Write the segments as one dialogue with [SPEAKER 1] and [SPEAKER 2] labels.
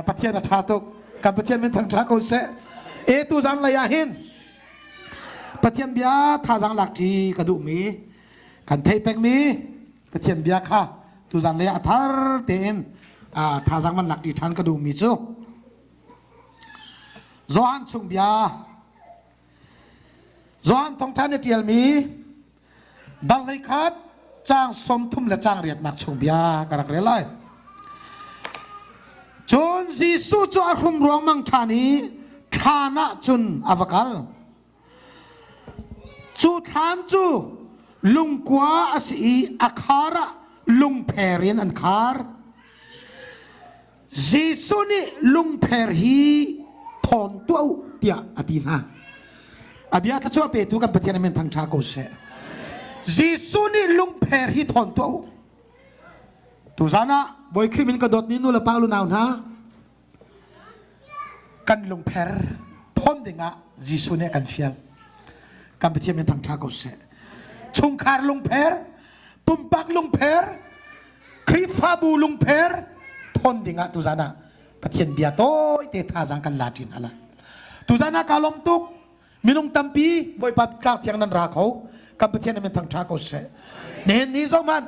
[SPEAKER 1] Pathian a ṭha tuk. Kan Pathian min thangṭha ko seh. E tu zan lei ah hin Pathian bia thazaang lak ṭi ka duhmi kan theih pengmi Pathian bia kha tu zan lei ah a thar tein thazaang van lak ṭi ṭhan ka duhmi cu Johan chung bia Johan thawngṭha nih ṭialmi Dal 11 caang 30 le caang riatnak chung bia ka rak rel lai. Cun Jesuh cu a hrum ruangmang ṭhan i thlan ah cun a va kal. Cu thlan cu lungkua a si i a khar ah lungpher in an khar. Jesuh nih lungpher hi thawn tuah u tiah a ti hna. A bia thluachuah petu kan Pathian amen thangṭha ko seh. Jesuh nih lungpher hi thawn tuah u. Tuzan ah Bawi Khrih min ka dawtmi nu le pa lu nau hna kan lungpher thawn dingah Jesuh nih a kan fial. Kan Pathian min thangṭha ko seh. Chungkhar lungpher, pumpak lungpher, Khrihfabu lungpher thawn ding ah tuzan ah Pathian bia tawite thazaang kan la ṭin hala. Tuzan ah kaa lawm tuk. Minung tampi Bawipa tlak thiang nan ra kho. Kan Pathian min thangṭha ko seh. Nihin ni zong hmanh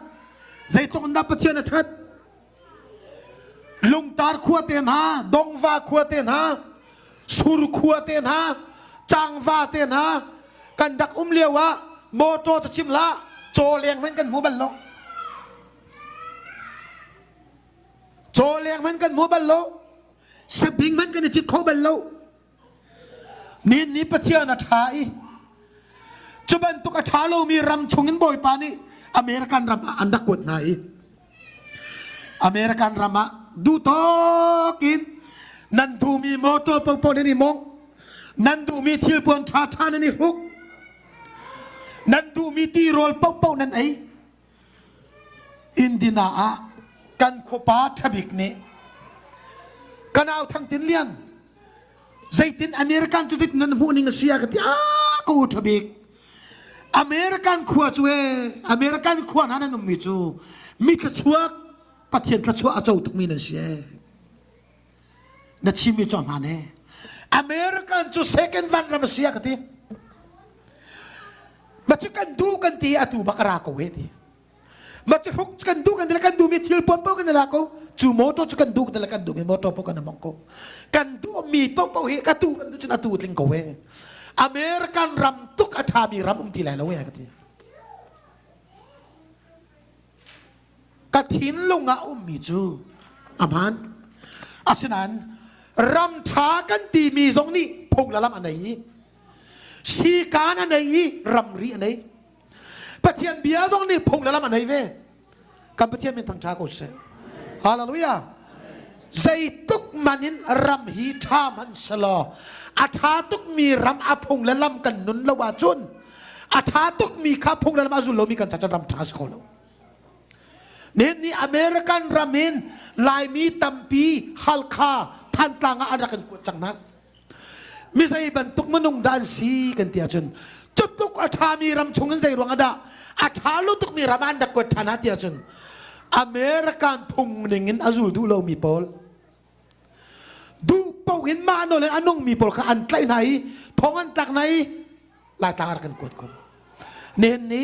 [SPEAKER 1] zeitluk in dah Pathian a ṭhat. Lungtar khua te hna, Dongva khua te hna, Sur khua te hna, Cangva te hna kan rak um lio ah motor cu chim hlah caw leng hmanh kan hmu bal lo. Caw leng hmanh kan hmu bal lo. Sabing hmanh kan i cit kho bal lo. Nin ni Pathian a ṭha i cu bantuk a ṭha lomi ram chungin Bawipa nih American ram ah an rak kuat hna i American ram ah duhtawk in nan duhmi motor paohpaoh nan i mawngh nan duhmi thilpuan ṭhaṭha nan i hruk nan duhmi tirawl paohpaoh nan ei Indina ah kan khuapa ṭhabik nih ka nau Thang Tin Lian zeitin American cu zeitin nan hmuh ning a si a ka ti a ka u ṭhabik American khua cu e American khua hna nan ummi cu mi thluachuak Pathian thluachuah a co tukmi nan si e na chimmi cu hmaan e American cu second van ram a si a ka ti ma cu kan duh kan ti atu bak a ra ko he ti ma cu hruk kan duh kan ti kan duhmi thil puan paoh kan la ko cu motor cu kan duh kan kan duhmi motor paoh kan mong ko kan duhmi paoh hi ka tu kan duh cun atu tling ko he American ram tuk a ṭhami ram um ti lai lo he ka ti Ka thinlung ah ummi cu a hmaan. Asinain ram ṭha kan timi zong nih phung le lam a nei i sikaan a nei i ramri a nei. Pathian bia zong nih phung le lam a nei ve. Kan Pathian min thangṭha ko seh. Hallelujah. Zeitluk man in ram hi ṭha hmanh selaw a ṭha tukmi ram a phung le lam kan nun lo ahcun a ṭha tukmi kha phung le lam a zul lomi kan ca cun ram ṭha a si kho lo. Nihin ni American ram in Laimi tampi Halkha, Thantlang ah an rak in kuat cang hna. Mi zei bantuk minung dah an si kan ti ahcun cutluk a ṭhami ram chung in zei ruang ah dah a ṭha lo tukmi ram ah an rak kuat ṭhan ah ti ahcun American phung ning in a zul duh lomi pawl duh paoh in mah nawl in a nungmi pawl kha an tlaih hna i thong an tlak hna i Laitlang ah rak kan kuat ko. Nihin ni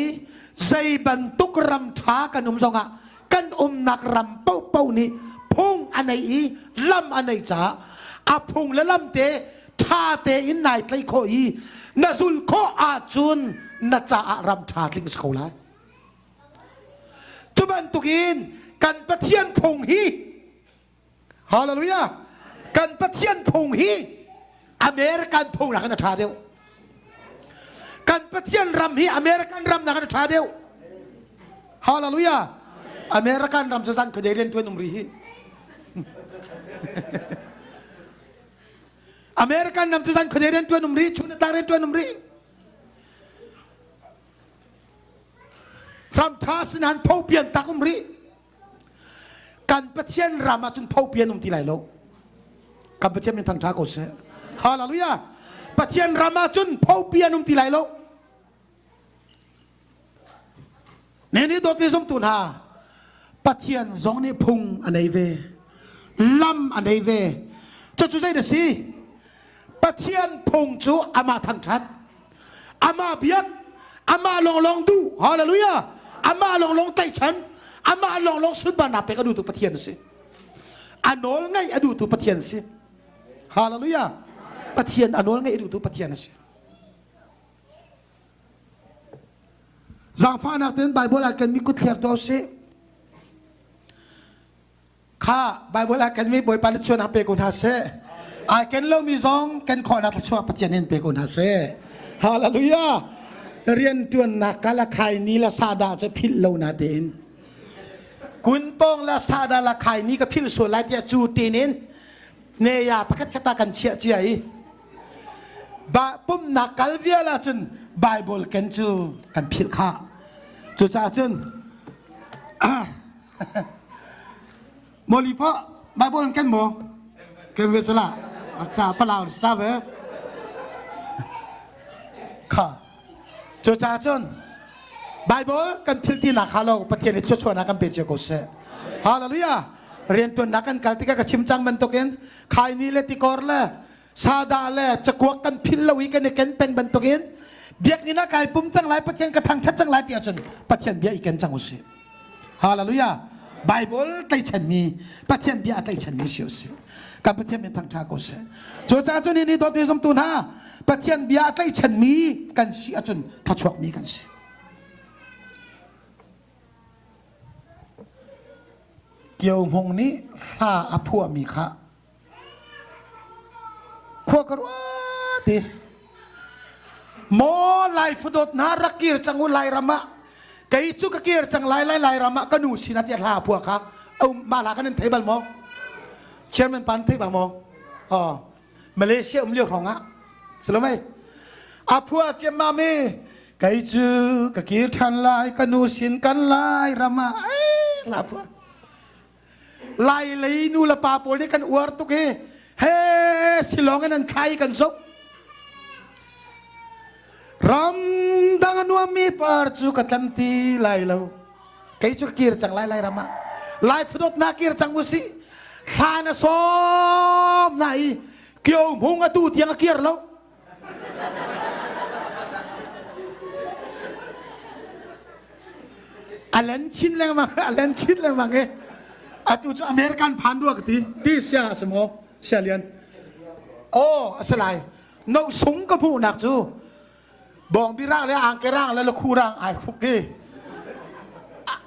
[SPEAKER 1] zei bantuk ram ṭha kan um zongah kan umnak ram paohpaoh nih phung a nei i lam a nei caah a phung le lam te ṭha tein nai tlaih khawh i na zulh khawh ahcun na caah ram ṭha tling si ko lai. Cu bantukin kan Pathian phung hi Hallelujah! Kan Pathian phung hi American phung nakin a ṭha deuh. Kan Pathian ram hi American ram nakin a ṭha deuh. Hallelujah! American ram cu zan khuadei rian ṭuan um ri hi. American ram cu zan khuadei rian ṭuan um ri, chun tlak rian ṭuan um ri. Ram ṭha sinan pho pian tak um rih. Kan Pathian ram ah cun phopi an um ti lai lo. Kan Pathian min thangṭha ko seh. Hallelujah. Pathian ram ah cun phopi an um ti lai lo. Ne nih dawtmi zumtu hna, Pathian zong nih phung a nei ve. Lam a nei ve. Cucu zei na si? Pathian phung cu amah thangṭhat, amah biak, amah lawnglawng duh. Hallelujah! Amah lawnglawng tlaihchan, amah lawnglawng sunparnak pek a duhtu Pathian a si. A nawl ngaih a duhtu Pathian a si. Hallelujah! Pathian a nawl ngaih a duhtu Pathian a si. Zaangfahnak tein Bible ah kan mi kut thler tuah usih. Kha Bible ah kan mi Bawipa na chuan pe ko hna seh. Ai ken lomi zong kan khawhnak thluachuah Pathian in pe ko hna seh. Hallelujah. Rian tuannak ka la khai ni la sada che philh lo na tein. Kun pong la sada la khai ni ka philh sual lai tiah cu tin in ne ya pakhat khata kan chiah cia i ba pumnak kal vial ahcun Bible ken cu kan philh kha. Cucaah cun Moli pha Bible an ken maw? Ken ve cala. Ca palau ca ve. Kha. Cucaah cun Bible kan phil ti nak ha lo Pathian nih thluachuahnak kan pe cio ko seh. Hallelujah. Riantuannak kan kal tikah ka chim cang bantukin khaini le tikor le sada le cakuak kan phil lo i kan i ken peng bantukin biakinn ah kai pum cang lai Pathian ka thangthat cang lai ti ahcun Pathian bia i ken cang usih. Hallelujah. Bible tlaichanmi Pathian bia a tlaichanmi si usih. Kan Pathian min thangtha ko seh. Cucaah cun ni dawtmi zumtu hna Pathian bia a tlaichanmi kan si ahcun thluachuakmi kan si. Kio Hmung nih hla a phuahmi kha khua ka ruat i maw lai fudawt hna rak kir cang u lai ram ah kei cu ka kir cang lai lai lai ram ah ka nu sinah tiah hla phua kha um mah hla kan in thei bal maw chairman pan thei bal maw oh Malaysia um lio hrawng ah salomai a phua ciammam i kei cu ka kir ṭhan lai ka nu sin kan lai ram ah ei hla phua Lai lei nu le pa pawl nih kan uar tuk hi he silong in an thlai kan zoh ramdang a nuammi par cu ka tlan ti lai lo kei cu ka kir cang lai lai ram ah lai phudot na kir cang usih thla na sawm na i kio hmung atu tiang a kir lo A len chin lengmang, a len chin lengmang i atu cu American phan rua ka ti. Ti sia a si maw? Sia lian. Oh, a si lai. No sung ka hmuhnak cu bawngbi rang le angke rang le lakhu rang ai hruk i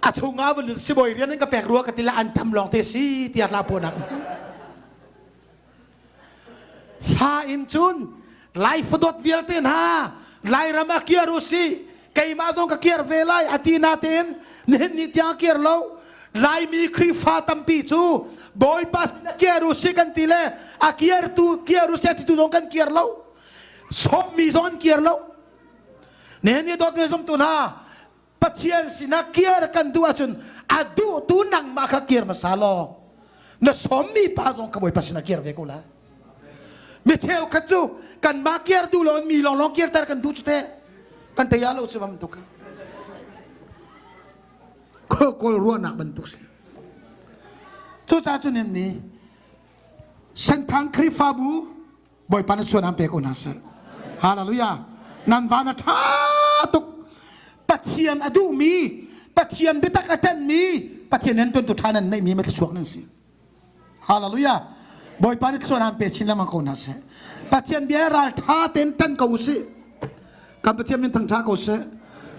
[SPEAKER 1] a chungah vun sibawi rian in ka pek rua ka ti le an ṭam lawng te si tiah hla puahnak. Hla in cun Lai fadawt vialte hna Lairam ah kiar u si keimah zong ka kiar ve lai a ti natein nihin ni tiang a kiar lo Laimi Khrihfa tampi cu Bawipa sin ah kiar u si kan ti le a kiartu kiar u si a titu zong kan kiar lo sawmmi zong an kiar lo nihin ni dawtmi zumtu hna Pathian sinah kiar kan duh ahcun a duhtu nangmah kha kiar hmasa law na sawmmi pa zong ka Bawipa sinah kiar ve ko lai. Mi cheukhat cu kanmah kiar duh lo in mi lawnglawng kiarter kan duh cu teh kan tei lo cu bantuk kawl ruahnak bantuk si. Cucaah cun ni Senthang Khrihfabu Bawipa na suan an pe ko hna seh. Hallelujah. Nan van a ṭha tuk. Pathian a duhmi, Pathian biatak a ṭanhmi, Pathian rian ṭuantu ṭha nan neihmi thluachuak nan si. Hallelujah. Bawipa nih thluachuah an pe chin lengmang ko hna seh. Pathian bia ral ṭha tein ṭan ko usih. Kan Pathian min thangṭha ko seh.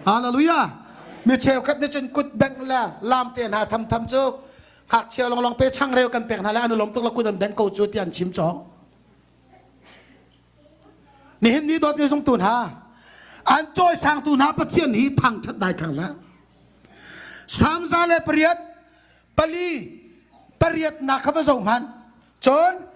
[SPEAKER 1] Hallelujah. Mi cheukhat nih cun kut bengh le lam te hna tham tham cu ngakchia longlong pe changreu kan pek hna le an i lawm tuk la kut an bengh ko cu ti an chim cawk. Nihin ni dawtmi zungtu hna, an cawisangtu hna Pathian hi thangṭhat dai thang hlah. Salm 108 pali pariatnak kha va zoh hmanh. Cun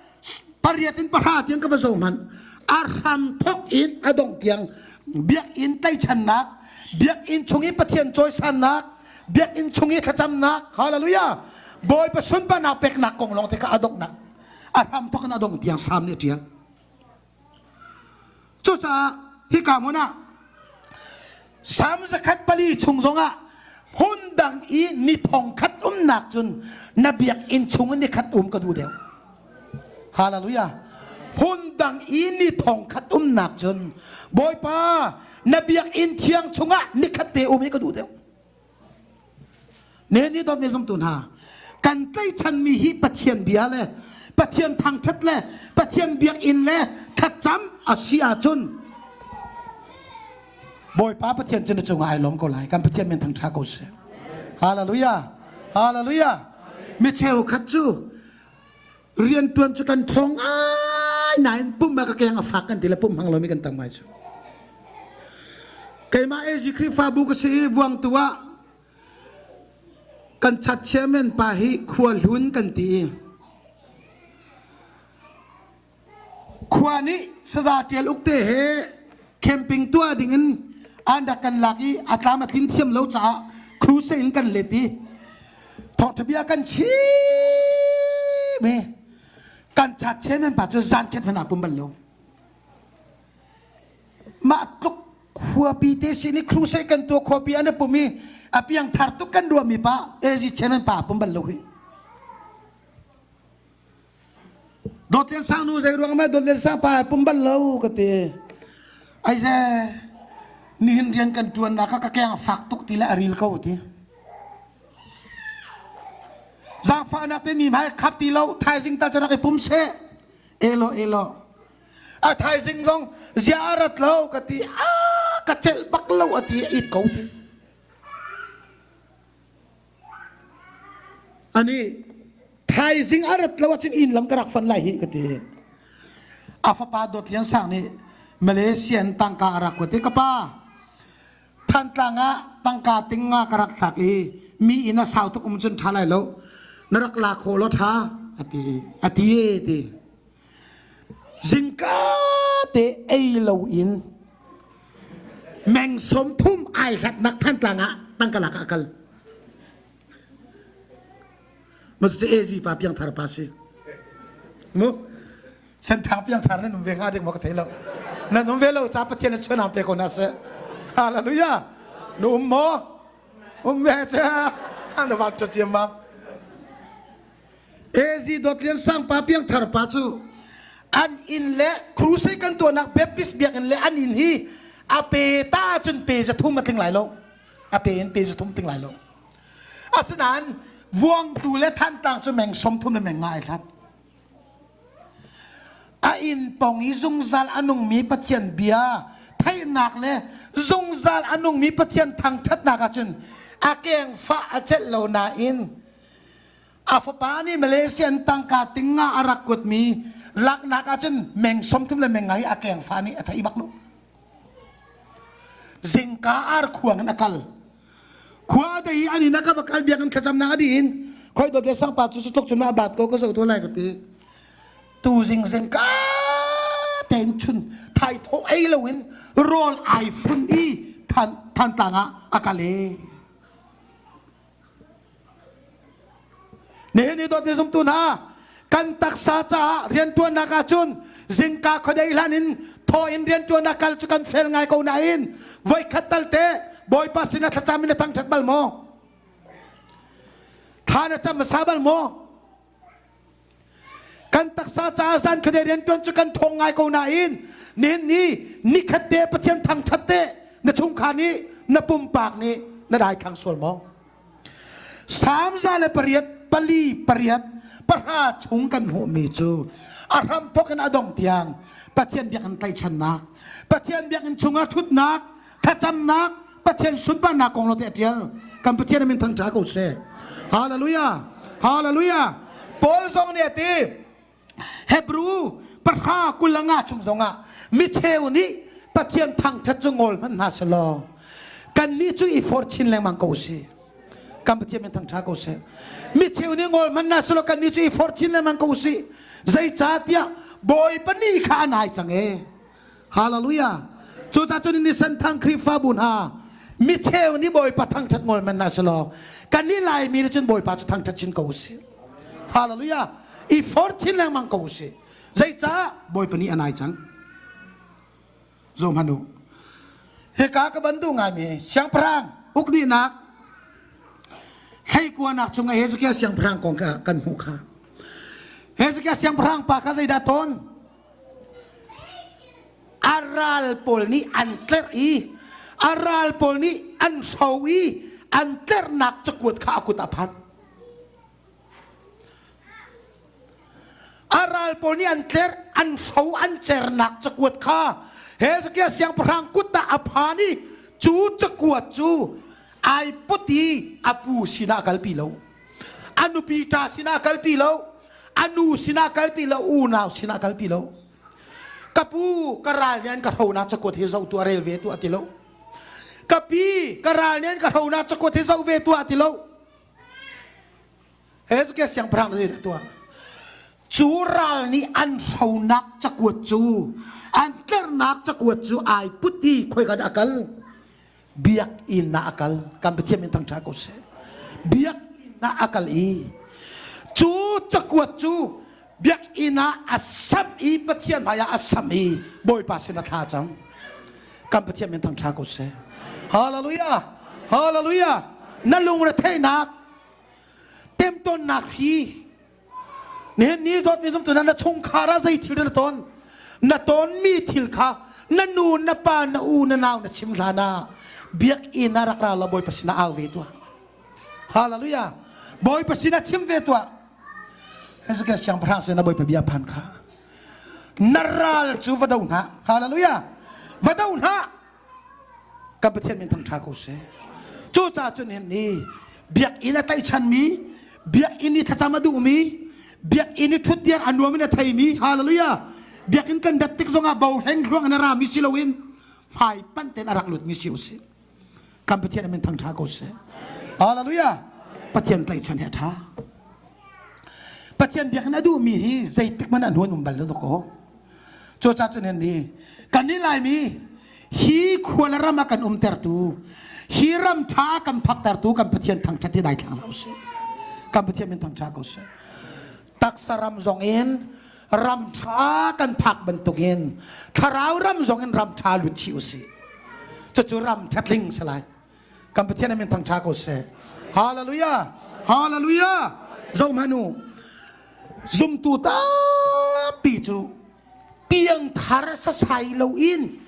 [SPEAKER 1] pariat in pahra tiang ka va zoh hmanh. A hram thok in a dongh tiang biakinn tlaichannak, biakinn chung i Pathian cawisannak, biakinn chung i thlacamnak, hallelujah, Bawipa sunparnak peknak kong lawng te kha a donghnak a hram thok in a dong tiang Salm nih a ṭial. Cucaah hika hmun ah Salm 104 chung zongah hmun dang i ni thong khat um. umnak cun na biakinn chung in nikhat um ka duh deuh. Hallelujah. Hmun dang i ni thong khat umnak cun Bawipa na biakinn thiang chungah nikhat te um hi ka duh deuh. Ne ni dawt mi zumtu hna kan tlaichanmi hi Pathian bia le Pathian thangthat le Pathian biakinn le thlacam a si ahcun Bawipa Pathian cu na cungah ai lawm ko lai. Kan Pathian min thangtha ko seh. Hallelujah. Hallelujah. Mi cheukhat cu riantuan cu kan thong ai nain pum a ka keng a fak kan ti le pum hmang lomi kan tam ngai cu. Keimah AG Khrihfabu ka si i vuangtu ah kan chat chairman pa hi khua hlun kan ti i khua nih saza ṭial uk te he camping tuah ding in an rak kan lak i a tlam a tlin thiam lo caah cruise in kan let i thawngṭha bia kan chim i kan chat chairman pa cu zan khat hmanh aa pum bal lo. Mah tluk khuapi te sin i crusade kan tuah khuapi an i pum i a piangthar tuk kan ruahmi pa AG chairman pa pum bal lo hi. Dawt Lian Sang nu zei ruang mah Dawt Lian Sang pa pum bal lo ka ti. Ai ze nihin rian kan tuan nak ka keng fak tuk ti le a ril ko ti. Zaangfahnak te mi hmai khap ti lo thaizing tal canak i pum seh. Elo elo. A thaizing zong zia a rat lo ka ti a ka celh bak lo a ti it ko ti. Ani thaizing a rat lo ahcun inn lam ka rak fan lai hi ka ti. A fapa Dawt Lian Sang nih Malaysia in tangka a rak kuat i ka pa Thantlang ah tangka ting nga ka rak thlak i mi inn a sau tuk um cun ṭha lai lo na rak la kho law ṭha a ti a ti e ti zingka te ei lo in meng 30 ai hlatnak Thantlang ah tangka lak ah kal ma cu AZ pa piangthar pa si mu senthang piangthar nan um ve hnga ding maw ka thei lo nan um ve lo ca Pathian na chuanam te ko na seh hallelujah nu um maw um ve che na van cha chiam ma AZ dot lian sang pa piangthar pa cu an inn le crusade kan tuahnak Baptist biakinn le an inn hi a pe ta cun pe za thum a tling lai lo a pe in pe za thum tling lai lo asinain vuangtu le thantlang cu meng 30 le meng nga ai hlat a inn pong i zungzal a nungmi Pathian bia theihnak le zungzal a nungmi Pathian thangṭhatnak ahcun a keng fah a celh lo nain a fapa nih Malaysia in tangka ting nga a rak kuatmi laknak ahcun meng 30 le meng nga hi a keng fa nih a thei bak lo. Zingka ar khuang in a kal. Khua dei i an inn ah ka va kal biakinn thlacamnak a dih in khoi dawt le sangpa cu cu tluk cun a baat ko ka zoh tu lai ka ti. Tu zing zingka tein chun thai thaw ei loin rawl ai fun i than thantlang ah a kal e. Nihin ni dawt ni zumtu hna kan taksa caah rianṭuannak ahcun zingka khuadei hlan in thaw in rianṭuannak kal cu kan fel ngai ko nain voikhat tal te Bawipa sin ah thlacam in na thangṭhat bal maw? Thla na cam hmasa bal maw? Kan taksa caah zan khuadei rianṭuan cu kan thawng ngai ko nain nihin ni nikhat te Pathian thangṭhat te na chungkhar nih na pumpak nih na daithlang sual maw? Salm 108 pali pariat pahra chung kan hmuhmi cu a hramthawk in a dongh tiang Pathian biakinn tlaihchannak, Pathian biakinn chungah ṭhutnak, thlacamnak, Pathian sunparnak kong lawngte a ṭial. Kan Pathian min thangṭha ko seh. Hallelujah! Hallelujah! Paul zong nih a ti, Hebrew pahra 25 chung zongah micheu nih Pathian thangṭhat cu ngol hmanh hna selaw kannih cu i forh chin lengmang ko si. Kan Pathian min thangṭha ko seh. Micheu nih ngol hmanh hna selaw kannih cu i forh chin lengmang ko si. Zeicahtiah Bawipa ni kha a nai cang ee. Hallelujah. Cucaah cun ni senthang Khrihfabu hna micheu nih Bawipa thangṭhat ngol men hna selaw kannih Laimi nih cun Bawipa cu thangṭhat chin ko usih. Hallelujah. I forh chin lengmang ko usih. Zeicah Bawipa nih a nai cang. Zo hmanh u. Hika ka bantu ngaimi siangpahrang uknihnak. Hleikuanak chungah Hezekiah siangpahrang kong kha kan hmuh kha. Hezekiah siangpahrang pa kha zeidah ton? A ral pawl nih an tlerh i a ral pawl nih an hro i an tlerhnak cakuat kha a kut ah phan. A ral pawl nih an tlerh, an hro, an cernak cakuat kha Hezekiah siangpahrang kut ah a phan i cu cakuat cu ai put i a pu sinah a kalpi lo. A nupi ṭa sinah a kalpi lo. A nu sinah a kalpi lo. Unau sinah a kalpi lo. Ka pu, ka ral nih an ka hronak cakuat hi zoh tuah rel ve tuah ti lo. Ka pi, ka ral nih an ka hronak cakuat hi zoh ve tuah ti lo. Hezekiah siangpahrang zei dah tuah? Cu ral nih an hronak cakuat cu, an tlernak cakuat cu ai put i khoika dah a kal? Biakinn ah a kal. Kan Pathian min thangṭha ko seh. Biakinn ah a kal i cu cakuat cu biakinn ah a samh i Pathian hmaiah a samh i Bawipa sin a thla cang. Kan Pathian min thangṭha ko seh. Hallelujah! Hallelujah! Na lungretheihnak temtawnnak hi nihin ni dawtmi zumtu na chungkhar ah zei thil na ton na tonmi thil kha na nu na pa na u na nau na chim hlan ah biakinn ah rak ra law Bawipa sinah au ve tuah hallelujah Bawipa sinah chim ve tuah Hezekiah siangpahrang sinah Bawipa bia phan kha na ral cu va do hna hallelujah va do hna kan Pathian min thangṭha ko seh. Cucaah cun hin ni biakinn a tlaihchanmi, biakinn i thlacam a duhmi, biakinn i ṭhutdiar a nuam in a theimi, hallelujah, biakinn kan rat tik zongah bo hleng hluang in a rami si loin hmai panh tein a rak lutmi si usih. Kan Pathian min thangṭha ko seh. Hallelujah. Pathian tlaihchan hi a ṭha. Pathian biakinn a duhmi hi zeitik hmanh ah hnuan um bal lo ko. Cucaah cun hin ni kan i Laimi hi khua le ram ah kan umtertu hi ram ṭha ah kan phaktertu kan Pathian thangṭhat hi daithlang hlah usih. Kan Pathian min thangṭha ko seh. Taksa ram zong in ram ṭha kan phak bantukin thlarau ram zong in ram ṭha lut chih usih. Cucu ram ṭhatling si lai. Kan Pathian min thangṭha ko seh. Hallelujah! Hallelujah! Zohhmanh u. Zumtu tampi cu piangthar sasai loin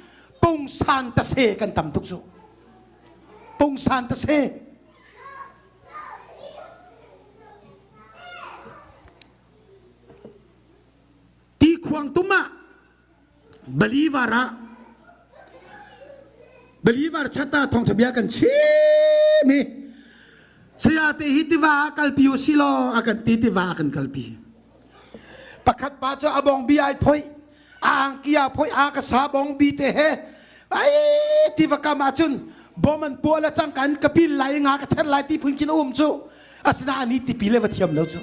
[SPEAKER 1] pungsan tase kan tam tuk cu. Pungsan tase. Ti khuang tum ah believer ah believer chata thawngtha bia kan chim hi saya te hi tiva ah kalpi u si law a kan ti tiva ah kan kalpi pakhat pa cu a bong bi ai phoi a angki a phoi a ka sa bong bi te he ai tiva kam ah cun bom an puah le cang kan ka pil lai nga ka cher lai ti phun kin um cu asina ani tipi le va thiam lo cu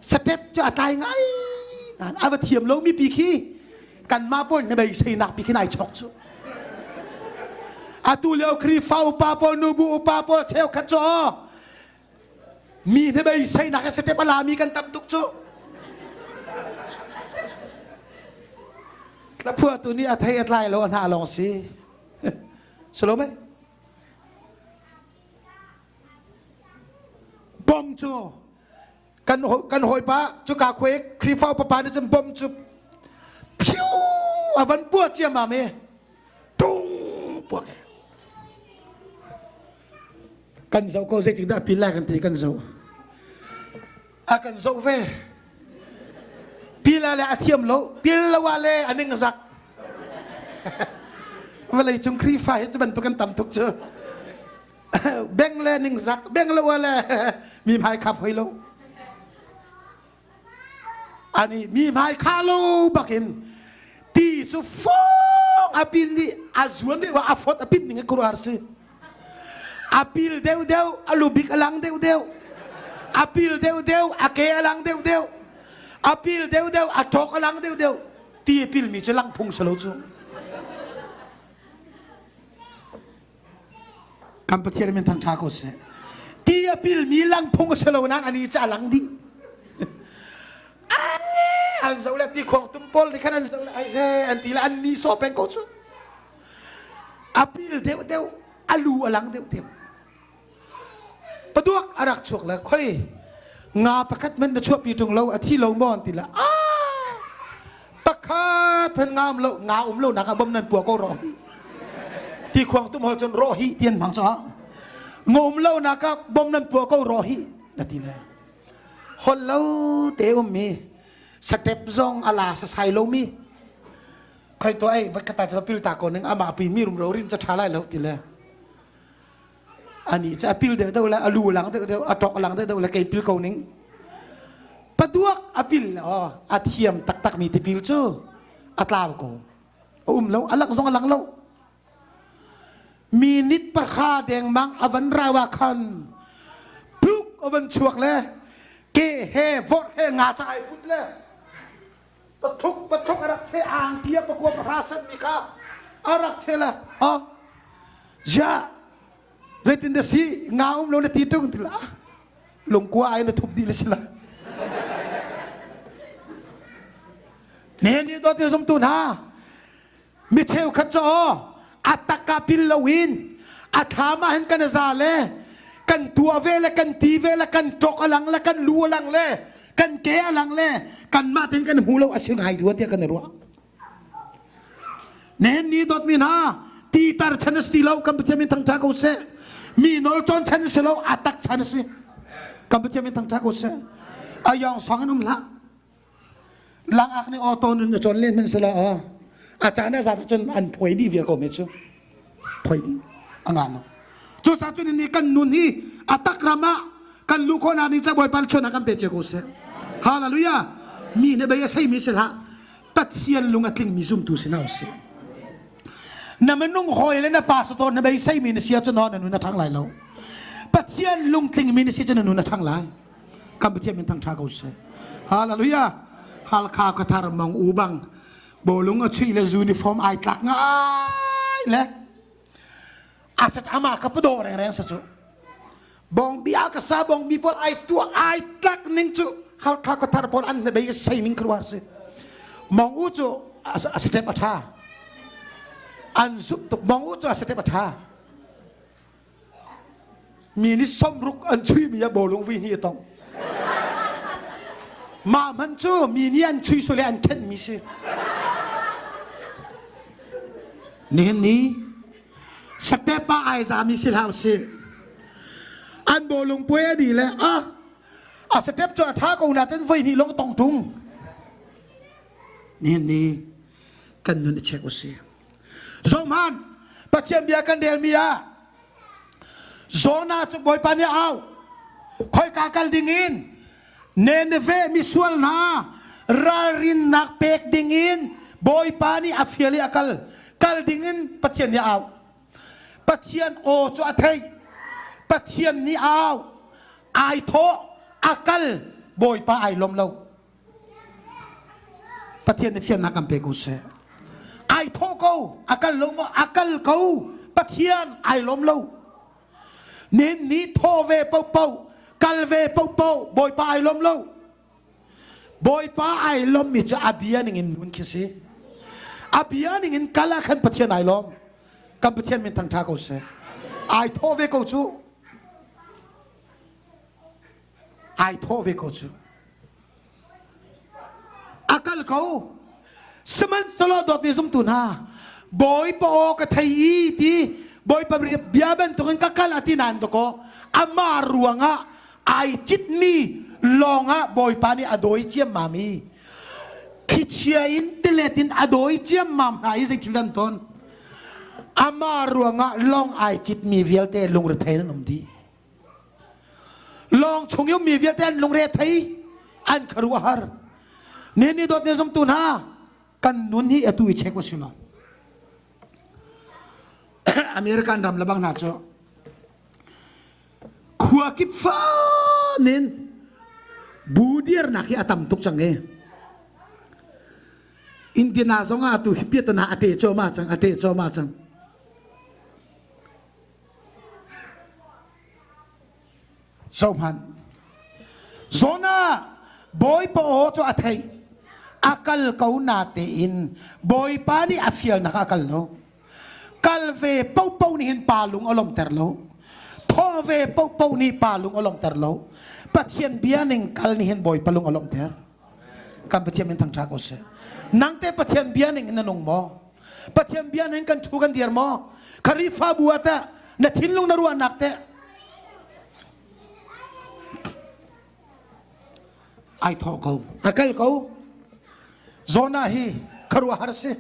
[SPEAKER 1] Step cu a tlai ngai nain a va thiam lomi pi khi kanmah pawl na beiseinak pi khi nai chok cu. Atu lio Khrihfa upa pawl nubu upa pawl cheukhat cu mi na beiseinak he step a lami kan tam tuk cu. Hlaphuahtu nih a thei a tlai lo a hna lawng si. Salome. Bom cu kan kan hawipa cuka khuai Khrihfa upa pa nih cun bom cu phiu a van puah ciammam i tung puak e kan zoh ko zeitik dah pil lai kan ti kan zoh a kan zoh ve pil ah le a thiam lo pil lo ah le a ning zak vawlei cung Khrihfa hi cu bantuk kan tam tuk cu beng le ningzak beng lo le mi hmai khap hoi lo ani mi hmai kha lo bakin ti cu fong a pin ni a zuan deuh a fot a pin ning a kruar si a pil deuh deuh a lubik a lang deuh deuh a pil deuh deuh a ke a lang deuh deuh a pil deuh deuh a ṭawk a lang deuh deuh ti a pil mi cu lang phung si lo cu Kan Pathian min thangṭha ko seh. Ti a pilmi langphung a si lo nain ani cu a lang dih. An zoh le ti khong tum pawl nih khan an zoh le ai ze an ti le an ni sawh peng ko cu. A pil deuh deuh, a lu a lang deuh deuh. Paduak a rak chuak le khoi nga pakhat man na chuahpi ṭung lo a thi lo maw an ti le ah pakhat phen nga um lo nga um lo nak ah bom nan pua ko ro hi ti khuang tum hol cun ro hi tian hmang cha nga um lo nak ah bom nan pua ko ro hi na ti le hol lo te um mi step zong ala sa sai lo mi khoi to ai va kata cha pil ta ko ning ama pi mi rum ro rin cha tha lai lo ti le Anih cu a pil deuh deuh le a lu lang deuh deuh a ṭok lang deuh deuh le kei pil ko ning. Paduak a pil oh, a thiam taktak mi tipil cu a tlau ko. A um lo, a lang zong a lang lo. Minute pakha dengmang a van rawa khan pluk a van chuak le ke he vawt he nga ca ai put le pathuk pathuk a rak che angki a pakua pahra san mi kha a rak che le ha Ya zeitin dah si nga um lo na ti tung ti la lungkua ai na thup dih le si la ne ni dawt mi zumtu hna mi cheukhat cu a taka pil lo in a thlam ah hin kan za le kan tua ve le kan ti ve le kan tok alang le kan lu alang le kan ke alang le kan mah ten kan hmu lo a si ngai rua tiah kan i ruah Nen ni dawtmi hna titar chan a si ti lo kan Pathian min thangṭha ko seh. Mi nawl cawn chan a si lo a tak chan a si. Kan Pathian min thangṭha ko seh. A yong song in um hlah. Langak nih auto nun a cawn len hmanh sila aw. A caan a zat cun an phuai dih viar ko me cu. Phuai dih a nga lo. Cucaah cun ni kan nun hi a tak ram ah kan lu khawhnak ding ca Bawipa chun kan pe cio ko seh. Hallelujah. Mi nih bei a sei mi si hlah. Pathian lung a tlingmi zumtu si hna usih. Na minung hawi le na pastor na beiseimi na si ahcun na nun a ṭhang lai lo. Pathian lungtlingmi na si cun na nun a ṭhang lai. Kan Pathian min thangṭha ko seh. Hallelujah. Halkha khuathar mong u bang bawlung a chuih le uniform ai tlak ngai le asat ama ka pado rengreng sa cu bong bia ka sa bong mi pawl ai tua ai tlak ning cu halkha khuathar pawl an bei sei ning kruar si mong u cu a step a tha an zumh tuk mong u cu a step a tha mi nih somruk an chui mi a bawlung vui ni a tong mah man cu mi nih an chui sule an khenh mi si nihin ni step ah ai zami si hlah usih an bawlung puai a dih le ah a step cu a ṭha ko nain voi hnih lawng tong ṭung nihin ni kan nun i check usih zohhmanh Pathian bia kan relmi ah Jonah cu Bawipa nih a auh khoika kal ding in Nineveh misual hna ralrinnak pek dingin Bawipa nih a fial i a kal. Kal dingin Pathian nih a auh. Pathian aw cu a theih. Pathian nih a auh. Ai thawh, a kal, Bawipa ai lawm lo. Pathian nih fiannak kan pe ko seh. Ai thawh ko, a kal lo maw? A kal ko. Pathian ai lawm lo. Nin nih thaw ve paohpaoh, kal ve paohpaoh, Bawipa ai lawm lo. Bawipa ai lawmmi cu a bia ningin nun khi si. A bia ningin kal ah khan Pathian ai lawm. Kan Pathian min thangṭha ko seh. Ai thawh ve ko cu. Ai thawh ve ko cu. A kal ko. Sihmanhsehlaw dawtmi zumtu hna, Bawipa aw ka thei i ti Bawipa bia bantukin ka kal a ti nain dakaw amah ruangah ai citmi lawngah Bawipa nih a dawi ciammam i thlichia in tilet in a dawi ciammam hna i zeithil dan tawn amah ruangah lawng ai citmi vialte lungrethei an um dih. Lawng chung i ummi vialte an lungre thei an khuaruahhar. Ni ni dawt ne zumtu hna kan nun hi atu i check usih law. American ram le bang hna cu khua kip fan in bu dirnak hi a tam tuk cang i Indiana zong ah atu hi piatana a ṭe cuahmah cang a ṭe cuahmah cang. Zohhmanh. Jonah Bawipa aw cu a theih. A kal ko natein Bawipa nih a fialnak a kal lo. Kal ve paohpaoh nih hin pa lung a lawmter lo. Thaw Tuah ve paohpaoh nih pa lung a lawmhter lo. Pathian bia ning kal nih hin Bawipa lung a lawmhter. Kan Pathian min thangṭha ko seh. Nang te Pathian bia ning in na nung maw? Pathian bia ning kan ṭhu kan dir maw? Khrihfabu ah teh na thinlung na ruahnak teh ai thawh ko. A kal ko. Jonah hi khuaruahhar si.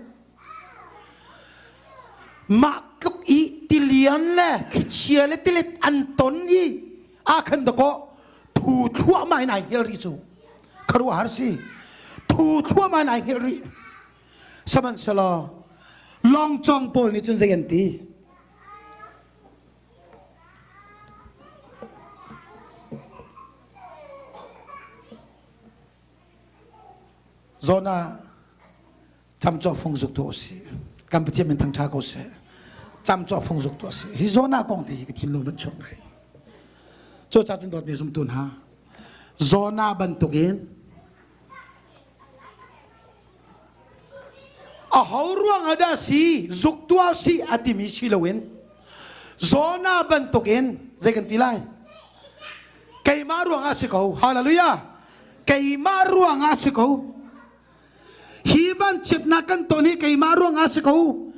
[SPEAKER 1] Mah tluk i tilian le thlichia le tilet an ton i aa khan dakaw thu thluahmah in ai hngel rih cu. Khuaruahhar si. Thu thluahmah in ai hngel rih. Sihmanhsehlaw lawngcawng pawl nih cun zei an ti? Jonah camcawh fung zuk tu a si. Kan Pathian min thangṭha ko seh. Camcawh fung zuk tu a si. Hi Jonah kong te hi ka thinlung van chuak ngai. Cucaah cun dawtmi zumtu hna, Jonah bantukin aho ruang ah dah si zuk tuah si a timi si loin Jonah bantukin zei kan ti lai? Keimah ruang ah si ko. Hallelujah. Keimah ruang ah si ko. Hi vanchiatnak kan ton hi keimah ruang ah si ko.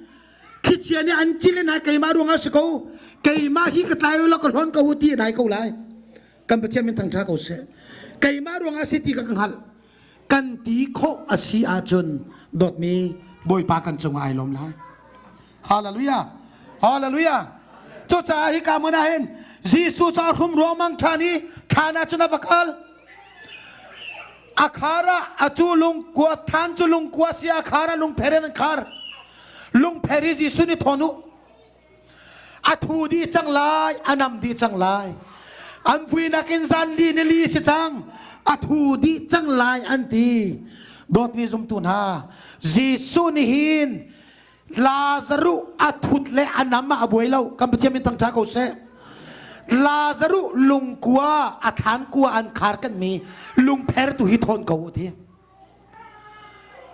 [SPEAKER 1] Thlichia nih an cil in keimah ruang ah si ko. Keimah hi ka tlai lo ka hlawn ko ti a dai ko lai. Kan Pathian min thangṭha ko seh. Keimah ruang ah si ti ka ka hngalh. Kan ti khawh a si ahcun dawtmi Bawipa kan cungah ai lawm lai. Hallelujah. Hallelujah. Cucaah hi ka hmun ah hin Jesuh cu a hrum ruangmang ṭhan i thlan ah cun a va kal. A khar ah a cu lungkua than cu lungkua si a khar ah lungpher in an khar. Lungpher i Jesuh nih thawn u. A thu dih cang lai, a nam dih cang lai. An vuinak in zan li ni li si cang. A thu dih cang lai an ti. Dawtmi zumtu hna, Jesuh nih hin Lazaruh a thut le a nam ah a buai lo. Kan Pathian min thangṭha ko seh. Lazaruh lungkua a thlan kua an khar kan mi lungpher tu hi thawn ko u ti.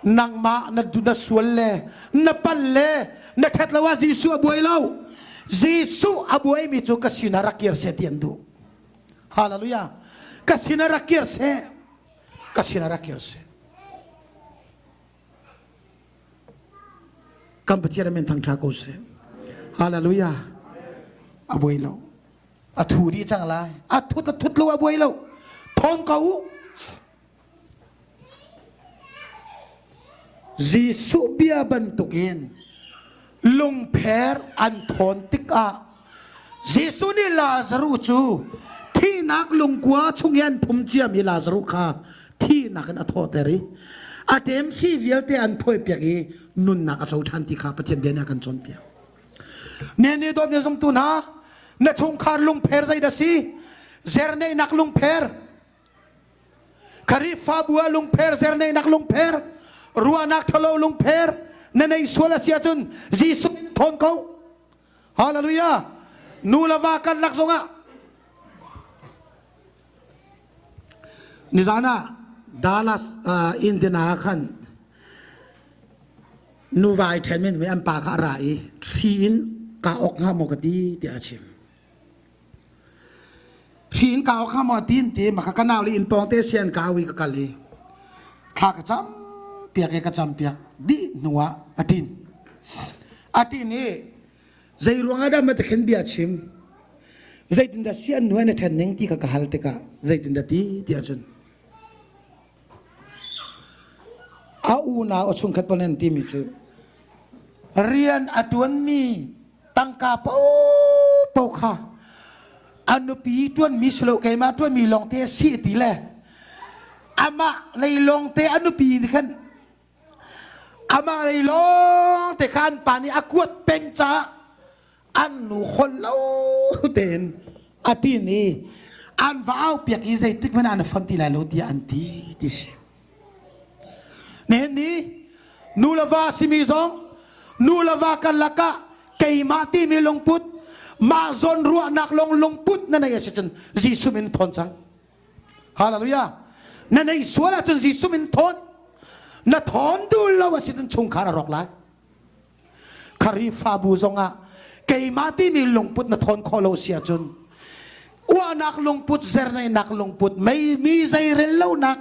[SPEAKER 1] Nangmah na na sual le na pal le na ṭhat lo ah Jesuh a buai lo. Jesuh a buai mi cu ka sinah rak kir seh ti an duh. Hallelujah. Ka sinah rak kir seh. Ka sinah rak kir seh. Kan Pathian min thangṭha ko seh. Hallelujah. A buai lo. A thu dih cang lai. A thut a thut lo a buai lo. Thawn ko u. Jesuh bia bantukin lungpher an thawn tikah Jesuh nih Lazaruh cu thihnak lungkua chung i an phum ciami Lazaruh kha thihnak in a thawhter i a ṭemhri vialte an phawipiak i nunnak a co ṭhan ti kha Pathian bia nih a kan cawnpiak. Ne ne dawt ne zumtu hna, na chungkhar lungpher zeidah si? Zerneihnak lungpher, Khrihfabu ah lungpher zerneihnak lungpher, ruahnak ṭhalo lungpher na nei sual a si ahcun Jesuh thawn ko. Hallelujah. Nu le va karlak zongah nizan ah Dallas uh, Indiana ah khan nuva ai ṭhen men an pa kha a ra i hri in ka ok hnga maw ka ti tiah a chim. Hri in ka ok hnga maw ti in ti maka ka nau le inn pawng te sian ka au i ka kal i thla ka cam piak i ka cam piak dih hnu ah a ṭin. A ṭin i zei ruang ah dah ma tikhin bia chim zeitindah si an nuai na ṭhen ning ti kha ka hal tikah zeitindah ti ti ahcun a unau a chungkhat pawl an timi cu rian a ṭuanmi tangka paohpaoh kha a nupi ṭuanmi si lo keimah ṭuanmi lawngte a si ti le amah lei lawngte a nupi nih khan amah lei lawngte kha an pa nih a kuat peng caah an nu holh lo tein a tin i an va au piak i zeitik hmanh ah na fon ti lai lo tiah an ti ti si. Nihin ni nu le va simi zong nu le va karlak ah keimah timi lungput mah zawn ruahnak lawng lungput na nei a si cun Jesuh min thawn cang. Hallelujah. Na nei sual ahcun Jesuh min thawn. Na thawn dul lo a si cun chungkhar a rawk lai. Khrihfabu zongah keimah timi lungput na thawn khawh lo si ahcun. Uahnak lungput, zernainak lungput, mei mi zeirel lonak,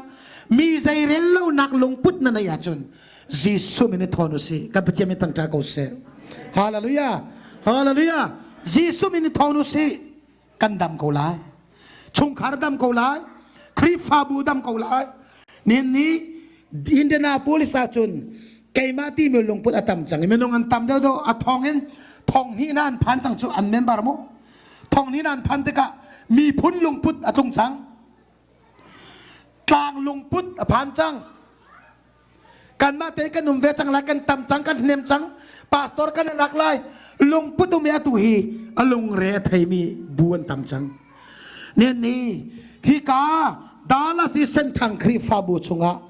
[SPEAKER 1] mi zeirel lonak lungput na neih ahcun Jesuh min i thawn usih. Kan Pathian min thangṭha ko seh. Hallelujah. Hallelujah. Jesuh min i thawn usih. Kan dam ko lai. Chungkhar dam ko lai. Khrihfabu dam ko lai. Nihin ni Indianapolis ahcun keimah timi lungput a tam cang i minung an tam deuh deuh a thong in thong hnih na an phan cang cu an member mu thong hnih na an phan tikah miphun lungput a tlung cang tlang lungput a phan cang kanmah te kan um ve cang lai kan tam cang kan hnem cang pastor kan lak lai lungput um i atu hi a lungre a theimi bu an tam cang Nihin ni hika Dallas i Senthang Khrihfabu chungah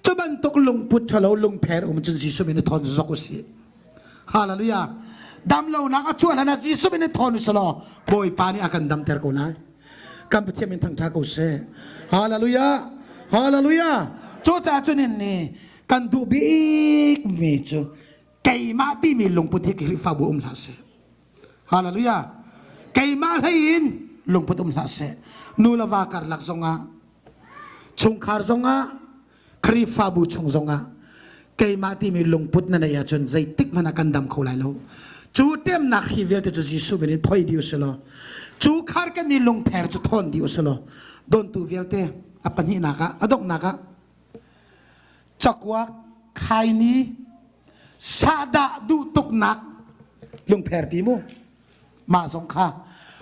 [SPEAKER 1] cu bantuk lungput ṭhalo lungpher um cun Jesuh min i thawn zok usih. Hallelujah. Dam lonak a chuah hlan ah Jesuh min i thawn usih law Bawipa nih a kan damter ko lai. Kan Pathian min thangṭha ko seh. Hallelujah. Hallelujah. Cucaah cun nihin ni kan duh bikmi cu keimah timi lungput hi Khrihfabu um hlah seh. Hallelujah. Keimah hlei in lungput um hlah seh. Nu le va karlak zongah, chungkhar zongah, Khrihfabu chung zongah keimah timi lungput na neih ahcun zeitik hmanh ah kan dam kho lai lo. Cu temnak hi vialte cu Jesuh min in phoi dih usih law, cu khar kan i lungpher cu thawn dih usih law, dontu vialte a pahnihnak ah, a donghnak ah cakuak khaini sahdah duh tuknak lungpher pi mu mah zong kha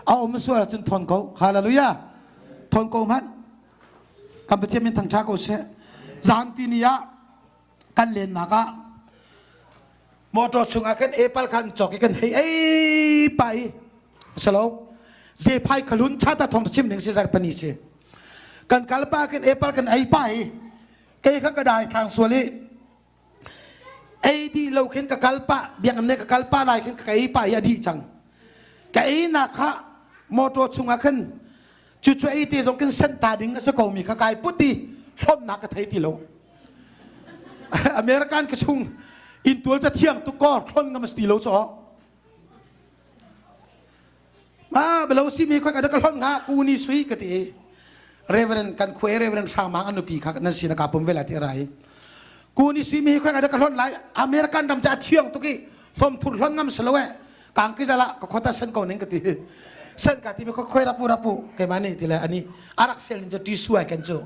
[SPEAKER 1] a um sual ahcun thawn ko hallelujah thawn ko hmanh kan pathian min thangtha ko seh zan ti ni ah kan lennak ah motor chungah kan apple khan cawk i kan hei ei pa i salo zephai khalun chata thong chim ning si zar pani si kan kal pa kan apple kan ei pa i kei kha ka dai thang sual i ei dih lo khin ka kal pah biakinn ne ka kal pah lai khin ka ei pah i a dih cang ka ei nak kha motor chungah khin cu cu ei te zong khin senta ding a si ko mi kha kai put i hlonnak ka thei ti lo American ka chung intual ca thiang tuk ko hlon ngam si ti lo cho Ma belo si mi khoi ka ka hlon nga ku ni sui ka ti Reverend kan khuai Reverend Hrang Mang an nupi kha nan sin ka pum vela ti rai ku ni sui mi khoi ka ka hlon lai American ram cha thiang tuki thom thur hlon ngam slo e kang ki jala ka khota sen ko ning ka ti sen ka ti mi khoi rapu rapu ke ma ni ti le ani arak fel ni ti su ai kan chu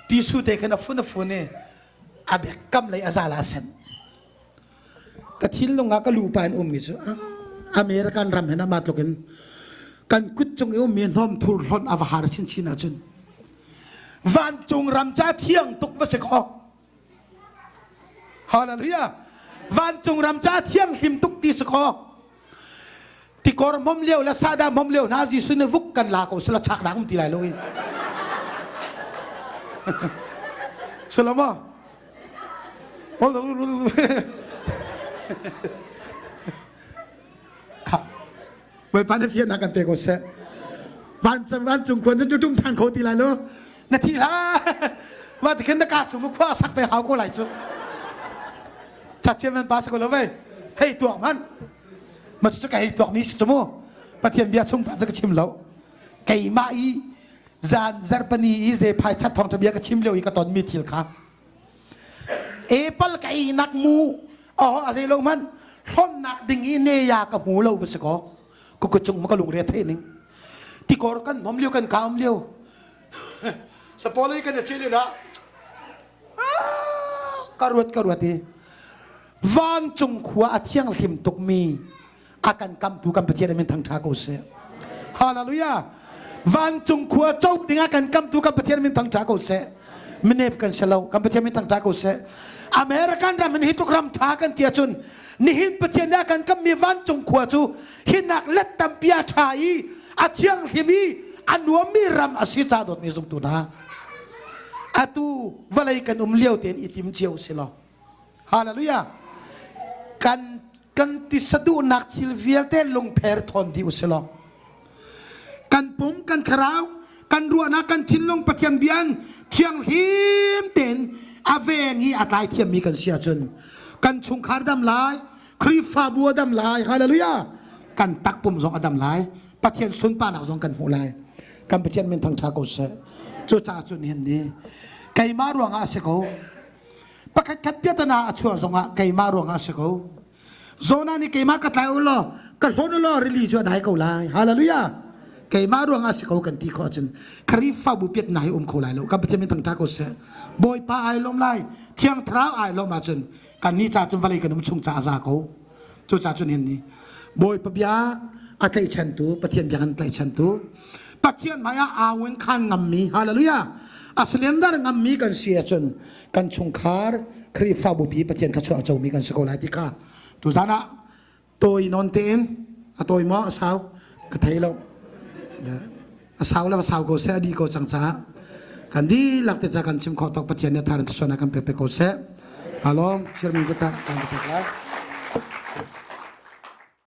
[SPEAKER 1] ti su te khan a fun a fun e a bek kam lei azala sen Ka thinlung ah ka lupa in ummi cu American ram hin amah tluk in kan kut cung i ummi hnawm thur hlonh a va har chinchin ahcun vancung ram ca thiang tuk va si kaw Hallelujah vancung ram ca thianghlim tuk ti si kaw tikor hmom lio le sahdah hmom lio hna Jesuh nih vuk kan la ko sila chak nak um ti lai lo i Solomon Kha Bawipa na fiannak kan pe ko seh vancung vancung khuan na tum than kho ti lai lo na thi hlah wa ti khin na ka chung khua sak pe hau ko lai cu chachiam nan pa si ko lo vei hei tuak man ma cu ka hei tuak mi si cu mu pathian bia chung ta cu ka chim lo keimah i zan zarpani i zephai chat thawng bia ka chim lio i ka ton mi thil kha apple ka ei nak mu oh a zei lo man hlonnak ding i ne ya ka hmu lo va si ko ku ku chung ma ka lungre thei ning tikor kan nom lio kan kaum lio sapolei kan chili la ka ruat ka ruat i vancung khua a thianghlim tukmi a kan kamtu kan Pathian min thangṭha ko seh hallelujah vancung khua co ding a kan kamtu kan Pathian min thangṭha ko seh minep kan si lo kan Pathian min thangṭha ko seh American ram in hi tuk ram ṭha kan ti ahcun nihin Pathian nih a kan kammi vancung khua cu hinak let tampi a ṭha i a thianghlim i a nuammi ram a si ca dawtmi zumtu hna atu vawlei kan um lio tein i tim cio si law hallelujah kan kan tisa duhnak thil vialte lungpher thawn dih usih law kan pum kan thlarau kan ruahnak kan thinlung Pathian bian thianghlim tein a veng i a tlai thiammi kan si ahcun kan chungkhar dam lai Khrihfabu a dam lai hallelujah kan takpum zong a dam lai Pathian sunparnak zong kan hmuh lai. Kan Pathian min thangṭha ko seh. Cucaah cun hin ni keimah ruangah a si ko. Pakhat khat piatana a chuah zongah keimah ruangah a si ko. Jonah nih keimah ka tlai u law ka hlawn u law rili cu a dai ko lai. Hallelujah. Keimah ruangah a si ko kan ti khawh ahcun Khrihfabu piatna hi um kho lai lo. Kan Pathian min thangṭha ko seh. Bawipa ai lawm lai. Thiang Thlarau ai lawm ahcun kan ni ca cun vawlei kan um chung ca a za ko. Cucaah cun hin ni Bawipa bia a tlaihchantu Pathian bia kan tlaihchantu Pathian hmai ah au in khan ngammi hallelujah a surrender ngammi kan si ahcun kan chungkhar Khrihfabu pi Pathian thluachuah a comi kan si ko lai ti kha tuzan ah tawi nawn tein a tawi maw a sau ka thei lo a sau le a sau ko seh a dih ko cang caah kan dihlak te ca kan chim khawh tawk Pathian nih tharin thluachuahnak kan pe pe ko seh alawm firmin ku ta kan ka pek lai.